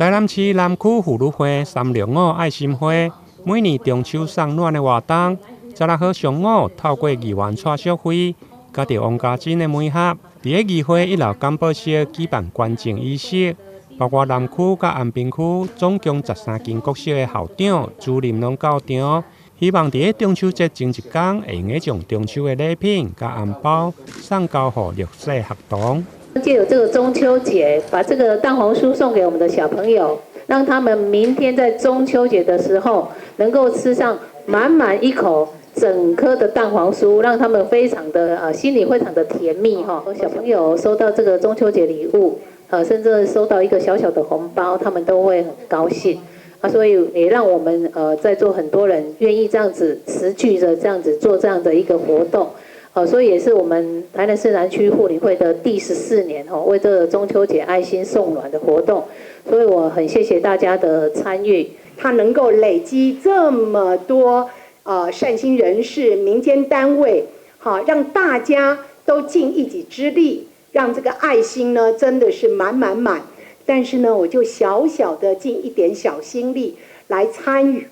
台南市南區婦女會365愛心花，每年中秋送暖的活動，16號上午透過議員蔡淑慧，佮著王家珍的媒合，佇咧議會一樓簡報室舉辦捐贈儀式，包括南區佮安平區總共13間國小的校長、主任攏到場，希望佇咧中秋節前一工，會用得將中秋的禮品佮紅包送交予弱勢學童。借由這個中秋節，把這個蛋黃酥送給我們的小朋友，讓他們明天在中秋節的時候能夠吃上滿滿一口整顆的蛋黃酥，讓他們非常的心裡非常的甜蜜哈。小朋友收到這個中秋節禮物，甚至收到一個小小的紅包，他們都會很高興啊。所以也讓我們在座很多人願意這樣子持續的這樣子做這樣的一個活動。所以也是我們台南市南區婦女會的第14年吼，為這個中秋節愛心送暖的活動，所以我很謝謝大家的參與。它能夠累積這麼多善心人士、民間單位，好，讓大家都盡一己之力，讓這個愛心呢真的是滿滿滿。但是呢，我就小小的盡一點小心力來參與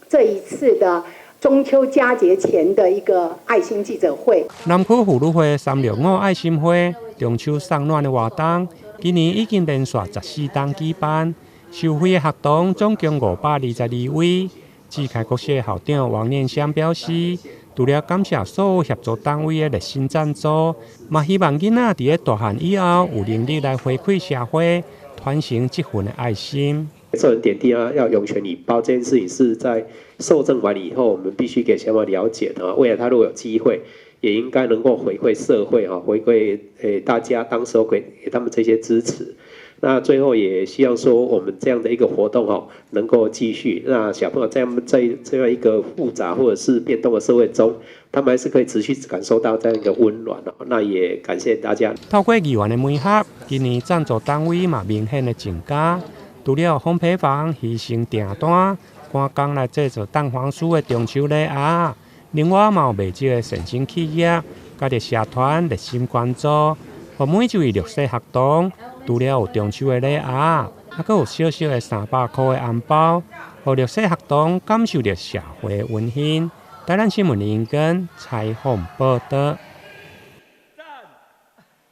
這一次的中秋佳節前的一個愛心記者會。南區婦女會365愛心花中秋送暖的活動，今年已經連續14冬舉辦，受惠的學童總共522位。志開國小校長王念香表示，除了感謝所有協助單位的熱心贊助，嘛希望囡仔佇咧大漢以後有能力來回饋社會，傳承這份的愛心。授人點滴啊，要湧泉以報。這件事情是在受贈完以後，我們必須給小朋友了解的。未來他如果有機會，也應該能夠回饋社會哈，回饋大家當時候給他們這些支持。那最後也希望說，我們這樣的一個活動哦，能夠繼續。那小朋友在這樣一個複雜或者是變動的社會中，他們還是可以持續感受到這樣一個溫暖哦。那也感謝大家。透過議員的媒合，今年贊助單位嘛明顯的增加。除了烘焙坊犧牲訂單，趕工來製作蛋黃酥的中秋禮盒，另外嘛有袂少的善心企業，佮著社團熱心捐助，予每一位弱勢學童，除了有中秋的禮盒，還閣有小小的300箍的紅包，予弱勢學童感受著社會溫馨。台南新聞林根採訪報導。